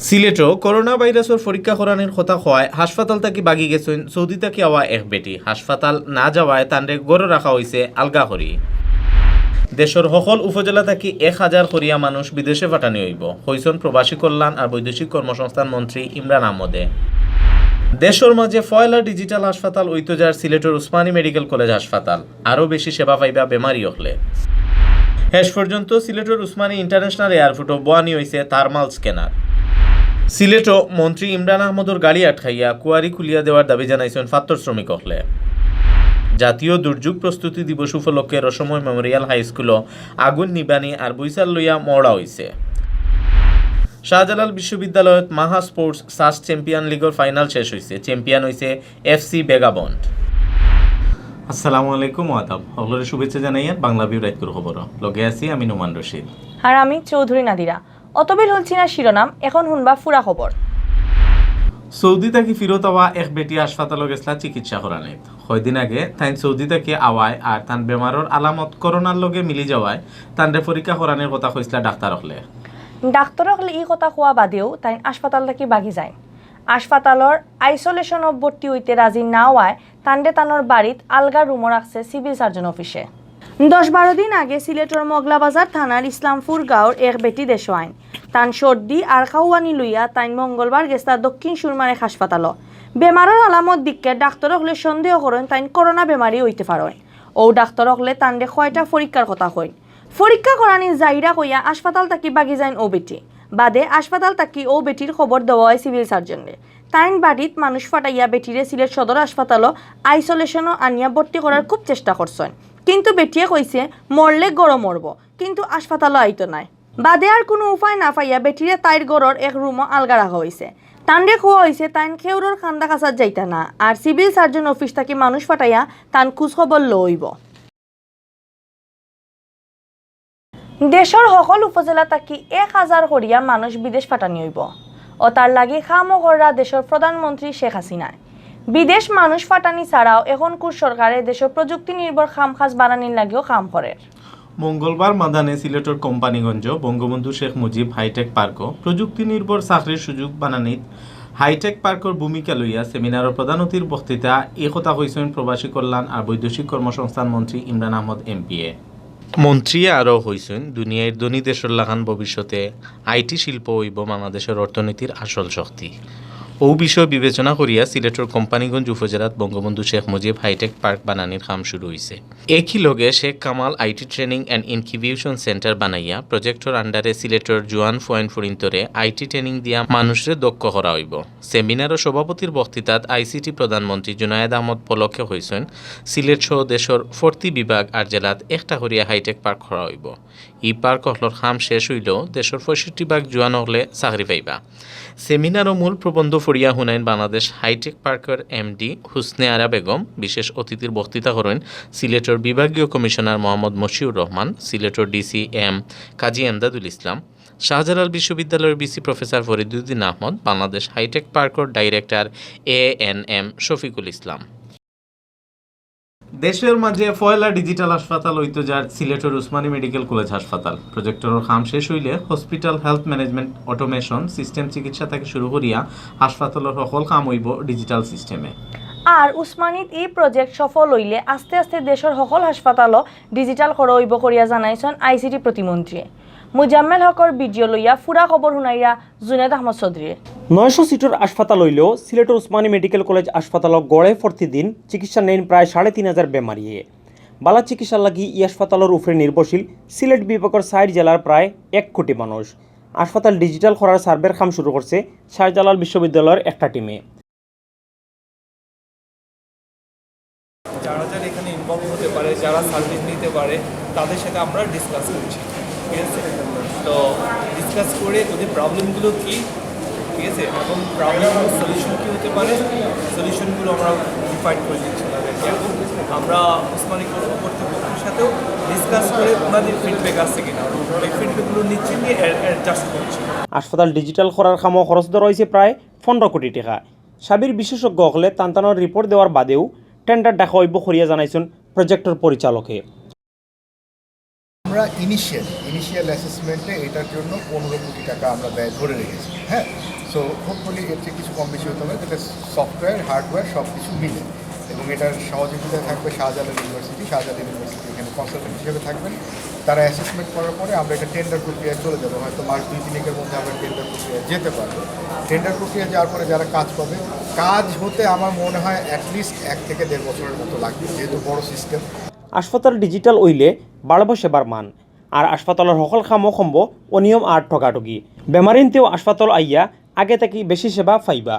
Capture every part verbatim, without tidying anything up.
সিলেটো করোনা ভাইরাসর পরীক্ষা করানির কথা কওয়ায় হাসপাতাল থাকি বাগি গেছইন সৌদি থাকি আওয়া এক বেটি। হাসপাতাল না যাওয়ায় তানরে ঘরো রাখা অইছে আলগা করি। দেশর হকল উপজেলা থাকি এক হাজার করিয়া মানুষ বিদেশে পাঠানি অইবো, কইছইন প্রবাসী কল্যাণ আর বৈদেশিক কর্মসংস্থান মন্ত্রী ইমরান আহমদে। দেশর মাঝে পয়লা ডিজিটাল হাসপাতাল অইতো যার সিলেটর উসমানী মেডিকেল কলেজ হাসপাতাল। আরও বেশি সেবা পাইবা বেমারি অকলে। শেষ পর্যন্ত সিলেটর উসমানী ইন্টারন্যাশনাল এয়ারপোর্টও বওয়ানি অইছে থার্মাল স্ক্যানার। সিলেটও মন্ত্রী ইমরান আহমদর গাড়ি আটকাইয়া কুয়ারি খুলিয়া দেওয়ার দাবি জানাইছইন ফাত্তর শ্রমিক অকলে। জাতীয় দুর্যোগ প্রস্তুতি দিবস উপলক্ষে রসময় মেমোরিয়াল হাই স্কুলও আগুন নিবানি আর বৈশাল লইয়া মহড়া অইছে। শাহজালাল বিশ্ববিদ্যালয়ত মাহা স্পোর্টস সাস চ্যাম্পিয়ন লিগর ফাইনাল শেষ অইছে। চ্যাম্পিয়ন অইছে এফসি বেগাবন্ড। আসসালামু আলাইকুম, আদাব। হকলরে শুভেচ্ছা জানাইয়ার বাংলা ভিউ রাইতকুর খবর। লগে আছি আমি নোমান রশিদ। আর আমি চৌধুরী নাদিরা। অতবিল হুনছিনা শিরোনাম, এখন হুনবা ফুরা খবর। সৌদি থাকি ফিরত আওয়া এক বেটি হাসপাতালো গেছলা চিকিৎসা করানিত। কয়দিন আগে তাইন সৌদি থাকি আওয়ায় আর তান বেমারর আলামত করোনার লগে মিলি যাওয়ায় তানরে পরীক্ষা করানির কথা কইছলা ডাক্তার অকলে। ডাক্তার অকলে ই কথা কওয়া বাদেও তাইন হাসপাতাল থাকি বাগি যাইন। হাসপাতালর আইসোলেশনো ভর্তি অইতে রাজি না অওয়ায় তানরে তানর বাড়িত আলগা রুমো রাখছে সিভিল সার্জন অফিসে। দশ বারো দিন আগে সিলেটর মগলাবাজার থানার ইসলামপুর গাঁওর এক বেটি দেশো আইন। তান সর্দি আর খাওয়ানি লইয়া তাইন মঙ্গলবার গেছলা দক্ষিণ সুরমার এক হাসপাতালো। বেমারর আলামত দিককে ডাক্তার অকলে সন্দেহ করইন তাইন করোনা বেমারি অইতে পারইন। অউ ডাক্তার অকলে তানরে কয়টা পরীক্ষার কথা কইন। পরীক্ষা করানি যাইরা কইয়া হাসপাতাল থাকি বাগি যাইন অউ বেটি। বাদে হাসপাতাল থাকি অউ বেটির খবর দেওয়া অয় সিভিল সার্জনরে। তাইন বাড়িত মানুষ পাঠাইয়া বেটিরে সিলেট সদর হাসপাতালো আইসোলেশনো আনিয়া ভর্তি করার খুব চেষ্টা করছইন, কিন্তু বেটিয়ে কইছে মরলে ঘরো মরবো, কিন্তু হাসপাতালো আইতো নায়। বাদে আর কুনু উপায় না পাইয়া বেটিরে তাইর ঘরর এক রুমো আলগা রাখা অইছে। তানরে কওয়া অইছে তাইন কেউরর কান্দা কাছাত যাইতা না, আর সিভিল সার্জন অফিস থাকি মানুষ পাঠাইয়া তান খোঁজ খবর লওয়া অইবো। দেশর হকল উপজেলা থাকি এক হাজার করিয়া মানুষ বিদেশ পাঠানি অইবো। অতার লাগি কামও কররা দেশর প্রধানমন্ত্রী শেখ হাসিনায়। বিদেশ মানুষ পাঠানি ছাড়াও এখনকুর সরকারে দেশো প্রযুক্তি নির্ভর কাম কাজ বাড়ানির লাগিও কাম করের। মঙ্গলবার মাদানে সিলেটর কোম্পানীগঞ্জ বঙ্গবন্ধু শেখ মুজিব হাইটেক পার্কও প্রযুক্তি নির্ভর চাকরির সুযোগ বানানিত হাইটেক পার্কর ভূমিকা লইয়া সেমিনারো প্রধান অতিথির বক্তৃতা। ই কথা কইছইন প্রবাসী কল্যাণ আর বৈদেশিক কর্মসংস্থান মন্ত্রী ইমরান আহমদ এমপিএ। মন্ত্রীয়ে আরও কইছইন, দুনিয়ার ধনী দেশর লাখান ভবিষ্যতে আইটি শিল্প অইবো বাংলাদেশর অর্থনীতির আসল শক্তি। অউ বিষয় বিবেচনা করিয়া সিলেটর কোম্পানীগঞ্জ উপজেলাত বঙ্গবন্ধু শেখ মুজিব হাইটেক পার্ক বানানির কাম শুরু অইছে। একই লগে Sheikh Kamal IT training and incubation centre বানাইয়া প্রজেক্টর আন্ডারে সিলেটর জুয়ান ফুয়াইন ফুরিন্তরে আইটি ট্রেনিং দিয়া মানুষরে দক্ষ করা অইবো। সেমিনারো সভাপতির বক্তৃতাত আইসিটি প্রধানমন্ত্রী জুনায়েদ আহমদ পলকে কইছইন, সিলেট সহ দেশর ফর্তি বিভাগ আর জেলাত একটা করিয়া হাইটেক পার্ক করা অইবো। ই পার্ক অকলর কাম শেষ অইলেও দেশর পঁয়ষট্টি ভাগ জুয়ান অকলে চাকরি পাইবা। সেমিনারো মূল প্রবন্ধ পড়িয়া হুনাইন বাংলাদেশ হাইটেক পার্কর এমডি হুসনে আরা বেগম। বিশেষ অতিথির বক্তৃতা করইন সিলেটর বিভাগীয় কমিশনার মোহাম্মদ মশিউর রহমান, সিলেটর ডিসি এম কাজী এমদাদুল ইসলাম, শাহজালাল বিশ্ববিদ্যালয়র VC professor Fariduddin Ahmad, Bangladesh hi tech পার্কর director A N M Shafiqul Islam. দেশর মাঝে পয়লা ডিজিটাল হাসপাতাল অইতো যার সিলেটর উসমানী মেডিকেল কলেজ হাসপাতাল। প্রজেক্টরর কাম শেষ অইলে hospital health management automation system চিকিৎসা থাকি শুরু করিয়া হাসপাতালর হকল কাম অইবো ডিজিটাল সিস্টেমে। আর উসমানীত ই প্রজেক্ট সফল অইলে আস্তে আস্তে দেশর হকল হাসপাতালও ডিজিটাল করা অইবো করিয়া জানাইছইন আইসিটি প্রতিমন্ত্রী। মুজাম্মেল হকর ভিডিও লইয়া ফুরা খবর হুনাইরা জুনেদ আহমদ চৌধুরীয়ে। নয়শো সিটর হাসপাতাল অইলেও সিলেটর উসমানী মেডিকেল কলেজ হাসপাতালো গড়ে প্রতিদিন চিকিৎসা নেইন প্রায় সাড়ে তিন হাজার বেমারিয়ে। বালা চিকিৎসার লাগি ই হাসপাতালর উপরে নির্ভরশীল সিলেট বিভাগর চাইর জেলার প্রায় এক কোটি মানুষ। হাসপাতাল ডিজিটাল করার সার্ভের কাম শুরু করছে শাহজালাল বিশ্ববিদ্যালয়র একটা টিমে। যারা যারা এখানে ইনভলভ হতে পারে, যারা সার্ভিস নিতে পারে, তাদের সাথে আমরা ডিসকাস করছি, ঠিক আছে? তো ডিসকাস করে ওদের প্রবলেমগুলো কী, ঠিক আছে, এবং প্রবলেমগুলোর সলিউশন কী হতে পারে, সলিউশনগুলো আমরা ডিফাইন করে দিচ্ছি তাদেরকে। এবং আমরা উসমানী কর্তৃপক্ষের সাথেও ডিসকাস করে ওনাদের ফিডব্যাক আছে কিনা, ওই ফিডব্যাকগুলো নিচ্ছি, নিয়ে অ্যাডজাস্ট করছি। হাসপাতাল ডিজিটাল করার কামো খরচ ধরা অইছে প্রায় পনেরো কোটি টাকা। সাবির বিশেষজ্ঞ অকলে তান তানর রিপোর্ট দেওয়ার বাদেও টেন্ডার ডাকা অইবো করিয়া জানাইছইন প্রজেক্টর পরিচালকে। আমরা ইনিশিয়াল ইনিশিয়াল অ্যাসেসমেন্টে এটার জন্য পনেরো কোটি টাকা আমরা ব্যয় ধরে রেখেছি। হ্যাঁ, সো হোপফুলি এর চেয়ে কিছু কম বেশি হতে হবে, যেটা সফটওয়্যার, হার্ডওয়্যার সব কিছু মিলে। এবং এটার সহযোগিতায় থাকবে শাহজালাল ইউনিভার্সিটি। শাহজালাল ইউনিভার্সিটি এখানে কনসালটেন্ট হিসেবে থাকবেন। তারা অ্যাসেসমেন্ট করার পরে আমরা এটা টেন্ডার প্রক্রিয়ায় চলে যাবো। হয়তো মাস দুই তিনেকের মধ্যে আমরা টেন্ডার প্রক্রিয়ায় যেতে পারবো। টেন্ডার প্রক্রিয়া যাওয়ার পরে যারা কাজ পাবে, কাজ হতে আমার মনে হয় অ্যাটলিস্ট এক থেকে দেড় বছরের মতো লাগবে, যেহেতু বড় সিস্টেম। হাসপাতাল ডিজিটাল অইলে বাড়বো সেবার মান, আর হাসপাতালর হকল কামও কমবো অনিয়ম আর ঠগাঠগি। বেমারিন্তেও হাসপাতাল আইয়া আগে থাকি বেশি সেবা পাইবা।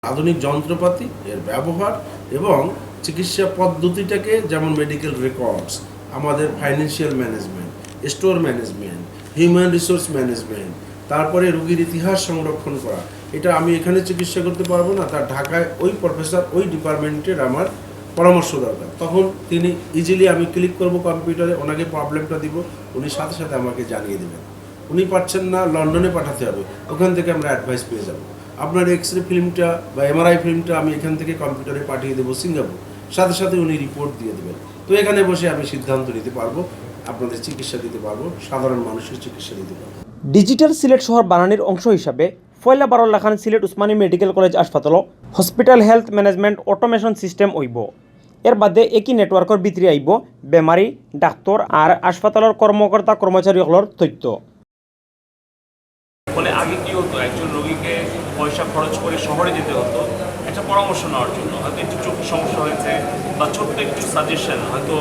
আধুনিক যন্ত্রপাতি, এর ব্যবহার এবং চিকিৎসা পদ্ধতিটাকে, যেমন মেডিকেল রেকর্ডস, আমাদের financial management, store management, human resource management, তারপরে রোগীর ইতিহাস সংরক্ষণ করা, এটা আমি এখানে চিকিৎসা করতে পারবো না, তার ঢাকায় ওই প্রফেসর, ওই ডিপার্টমেন্টের আমার পরামর্শ দরকার। তখন তিনি ইজিলি, আমি ক্লিক করব কম্পিউটারে, ওনাকে প্রবলেমটা দিব, উনি সাথে সাথে আমাকে জানিয়ে দেবেন। উনি পারছেন না, লন্ডনে পাঠাতে হবে, ওখান থেকে আমরা অ্যাডভাইস পেয়ে যাব। আপনার এক্স রে ফিল্মটা বা এমআরআই ফিল্মটা আমি এখান থেকে কম্পিউটারে পাঠিয়ে দেবো সিঙ্গাপুর, সাথে সাথে উনি রিপোর্ট দিয়ে দেবেন। তো এখানে বসে আমি সিদ্ধান্ত নিতে পারবো, আপনাদের চিকিৎসা দিতে পারবো, সাধারণ মানুষের চিকিৎসা দিতে পারবো। ডিজিটাল সিলেট শহর বানানির অংশ হিসাবে পয়লা বারর লাখান সিলেট উসমানী মেডিকেল কলেজ হাসপাতালও hospital health management automation system অইবো। এর বাদে একই নেটওয়ার্কর ভিতরে আইবো বেমারি, ডাক্তর আর হাসপাতালর কর্মকর্তা কর্মচারী অকলর তথ্য। ফলে আগে কি হতো, একজন রোগীকে পয়সা খরচ করে শহরে যেতে হতো একটা পরামর্শ নেওয়ার জন্য, হয়তো একটু চোখের সমস্যা হয়েছে বা ছোট্ট একটু সাজেশন, হয়তো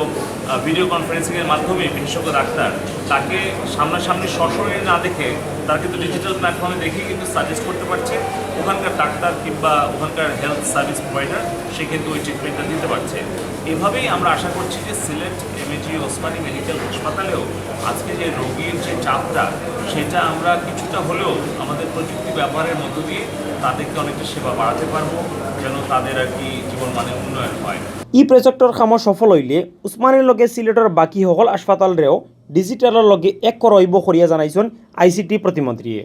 ভিডিও কনফারেন্সিংয়ের মাধ্যমে বিশেষজ্ঞ ডাক্তার তাকে সামনাসামনি সরাসরি না দেখে তার কিন্তু ডিজিটাল প্ল্যাটফর্মে দেখে কিন্তু সাজেস্ট করতে পারছে ওখানকার ডাক্তার কিংবা ওখানকার হেলথ সার্ভিস প্রোভাইডার, সে কিন্তু ওই ট্রিটমেন্টটা দিতে পারছে। এভাবেই আমরা আশা করছি যে সিলেট এমএজি ওসমানী মেডিকেল হাসপাতালেও আজকে যে রোগীর যে চাপটা, সেটা আমরা কিছুটা হলেও আমাদের প্রযুক্তি ব্যবহারের মধ্য দিয়ে তাদেরকে অনেকটা সেবা বাড়াতে পারবো, যেন তাদের আর কি জীবনমানের উন্নয়ন হয়। ই প্রজেক্টর কামও সফল অইলে উসমানীর লগে সিলেটর বাকি হকল হাসপাতালরেও ডিজিটালর লগে এক করা অইবো করিয়া জানাইছইন আইসিটি প্রতিমন্ত্রীয়ে।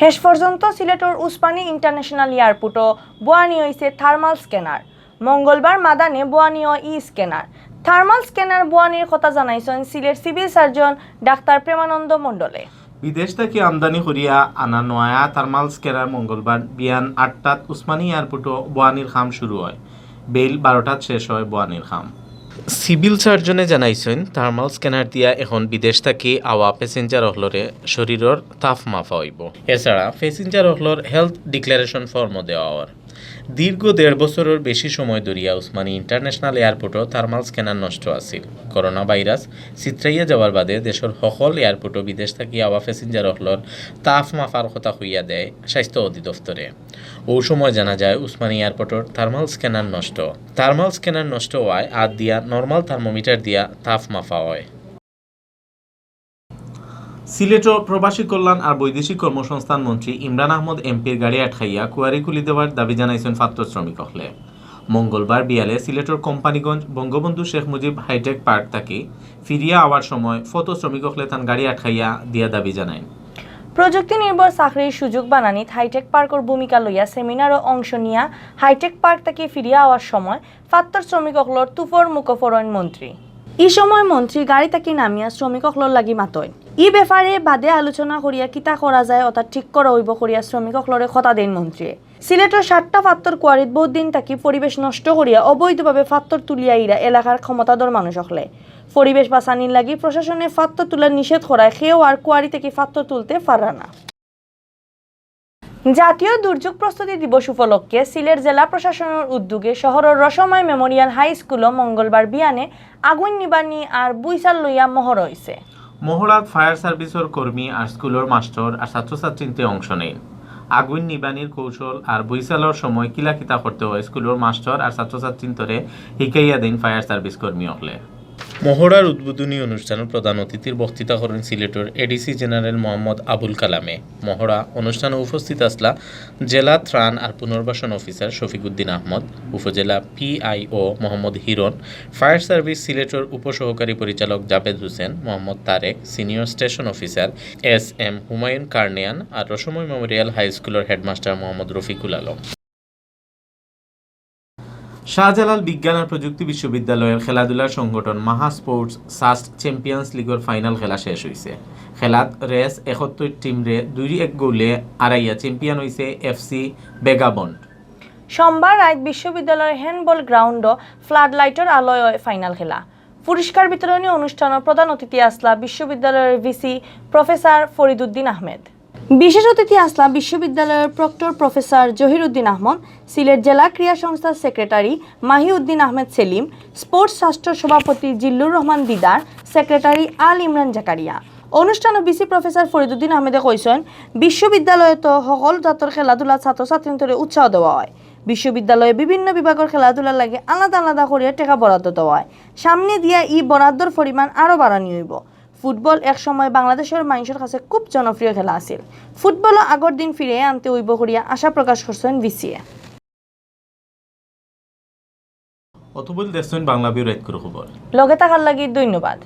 শেষ পর্যন্ত সিলেটর উসমানী ইন্টারন্যাশনাল এয়ারপোর্টও বওয়ানি অইছে থার্মাল স্ক্যানার। মঙ্গলবার মাদানে বওয়ানি অয় ই স্ক্যানার। থার্মাল স্ক্যানার বওয়ানির কথা জানাইছইন Sylhet civil surgeon doctor Premananda মণ্ডলে। বিদেশ থাকি আমদানি করিয়া আনা নয়া থার্মাল স্ক্যানার মঙ্গলবার বিয়ান আটটাত উসমানী এয়ারপোর্টও বওয়ানির কাম শুরু অয়। বেইল বারোটাত শেষ অয় বওয়ানির কাম। সিভিল সার্জনে জানাইছইন, থার্মাল স্ক্যানার দিয়া এখন বিদেশ থাকি আওয়া প্যাসেঞ্জার অকলরে শরীরর তাপ মাপা অইবো। এছাড়া প্যাসেঞ্জার অকলর হেলথ ডিক্লারেশন ফর্মও দেওয়া অর। দীর্ঘ দেড় বছরর বেশি সময় ধরিয়া উসমানী ইন্টারন্যাশনাল এয়ারপোর্টও থার্মাল স্ক্যানার নষ্ট আছিল। করোনা ভাইরাস ছিতরাইয়া যাওয়ার বাদে দেশর হকল এয়ারপোর্টও বিদেশ থাকি আওয়া প্যাসেঞ্জার অকলর তাপ মাপার কথা কইয়া দেয় স্বাস্থ্য অধিদপ্তরে। অউ সময় জানা যায় উসমানী এয়ারপোর্টর থার্মাল স্ক্যানার নষ্ট। থার্মাল স্ক্যানার নষ্ট অওয়ায় আত দিয়া নরমাল থার্মোমিটার দিয়া তাপ মাপা অয়। সিলেটর প্রবাসী কল্যাণ আর বৈদেশিক কর্মসংস্থান মন্ত্রী ইমরান আহমদ এমপির গাড়ি আটকাইয়া কুয়ারি খুলি দেওয়ার দাবি জানাইছইন ফাত্তর শ্রমিক অকলে। মঙ্গলবার বিয়ালে সিলেটর কোম্পানীগঞ্জ বঙ্গবন্ধু শেখ মুজিব হাইটেক পার্ক থাকি ফিরিয়া আওয়ার সময় পথো শ্রমিক অকলে তান গাড়ি আটকাইয়া দিয়া দাবি জানাইন। প্রযুক্তি নির্ভর চাকরির সুযোগ বানানিত হাইটেক পার্কর ভূমিকা লইয়া সেমিনারও অংশ নিয়া হাইটেক পার্ক থাকি ফিরিয়া আওয়ার সময় ফাত্তর শ্রমিক অকলর তুফর মুখো পড়ইন মন্ত্রী। ই সময় মন্ত্রী গাড়ি থাকি নামিয়া শ্রমিক অকলর লাগি মাতইন। ই ব্যাপারে বাদে আলোচনা করিয়া কিতা করা যায় অতা ঠিক করা অইবো করিয়া শ্রমিক অকলরে কথা দেইন মন্ত্রীয়ে। সিলেটর সাতটা ফাত্তর কুয়ারিত বহুত দিন থাকি পরিবেশ নষ্ট করিয়া অবৈধভাবে ফাত্তর তুলিয়া ইরা এলাকার ক্ষমতাধর মানুষ অকলে। পরিবেশ বাঁচানির লাগি প্রশাসনে ফাত্তর তুলা নিষেধ করায় কেউ আর কুয়ারি থাকি ফাত্তর তুলতে পাররা না। জাতীয় দুর্যোগ প্রস্তুতি দিবস উপলক্ষে সিলেট জেলা প্রশাসনর উদ্যোগে শহরর রসময় মেমোরিয়াল হাই স্কুলো মঙ্গলবার বিয়ানে আগুইন নিবানি আর বুইচাল লইয়া মহড়া অইছে। মহড়াত ফায়ার সার্ভিসর কর্মী আর স্কুলর মাস্টর আর ছাত্রছাত্রীন্তে অংশ নেইন। আগুইন নিবানির কৌশল আর বুইচালর সময় কিলা কিতা করতে অয় স্কুলর মাস্টর আর ছাত্রছাত্রীন্তরে হিকাইয়া দেইন ফায়ার সার্ভিস কর্মী অকলে। মহড়ার উদ্বোধনী অনুষ্ঠানো প্রধান অতিথির বক্তৃতা করইন সিলেটর এডিসি জেনারেল মোহাম্মদ আবুল কালামে। মহড়া অনুষ্ঠানো উপস্থিত আছলা জেলা ত্রাণ আর পুনর্বাসন অফিসার শফিকুদ্দিন আহমদ, উপজেলা PIO Mohammad Hiron, fire service সিলেটর উপসহকারী পরিচালক Javed Hossain, Mohammad Tareq, senior station officer S M Humayun কার্নিয়ান আর রসময় মেমোরিয়াল হাই স্কুলর হেডমাস্টার মোহাম্মদ রফিকুল আলম। শাহজালাল বিজ্ঞান আর প্রযুক্তি বিশ্ববিদ্যালয়ের খেলাধুলার সংগঠন মাহা স্পোর্টস সাস্ট চ্যাম্পিয়ন্স লিগর ফাইনাল খেলা শেষ হইছে। খেলাত রেস একাত্তর টিমরে দুই এক গোলে আরাইয়া চ্যাম্পিয়ন হইছে এফসি বেগাবন্ড। সোমবার রাইত বিশ্ববিদ্যালয়ের হ্যান্ডবল গ্রাউন্ডো ফ্লাড লাইটর আলোয় অয় ফাইনাল খেলা। পুরস্কার বিতরণী অনুষ্ঠানর প্রধান অতিথি আছলা বিশ্ববিদ্যালয়ের ভিসি প্রফেসর ফরিদুদ্দিন আহমেদ। বিশেষ অতিথি আছলা বিশ্ববিদ্যালয়ের প্রক্টর প্রফেসর জহিরুদ্দিন আহমদ, সিলেট জেলা ক্রীড়া সংস্থার সেক্রেটারি মাহিউদ্দিন আহমেদ সেলিম, স্পোর্টস সাস্টর সভাপতি জিল্লুর রহমান দিদার, সেক্রেটারি আল ইমরান জাকারিয়া। অনুষ্ঠানো ভিসি প্রফেসর ফরিদুদ্দিন আহমেদে কইছইন, বিশ্ববিদ্যালয়ো তো হকল জাতর খেলাধুলাত ছাত্রছাত্রীন্তরে উৎসাহ দেওয়া অয়। বিশ্ববিদ্যালয়ে বিভিন্ন বিভাগর খেলাধুলার লাগি আলাদা আলাদা করিয়া টেকা বরাদ্দ দেওয়া অয়। সামনে দিয়া ই বরাদ্দর পরিমাণ আরও বাড়ানি অইবো। ফুটবল এক সময় বাংলাদেশর মানষর কাছে খুব জনপ্রিয় খেলা আছিল। ফুটবলও আগর দিন ফিরাইয়া আনতে অইবো করিয়া আশা প্রকাশ করছইন ভিসিয়ে। অতবইল দেখছইন বাংলা ভিউ রাইতকুর খবর। লগে থাকার লাগি ধন্যবাদ।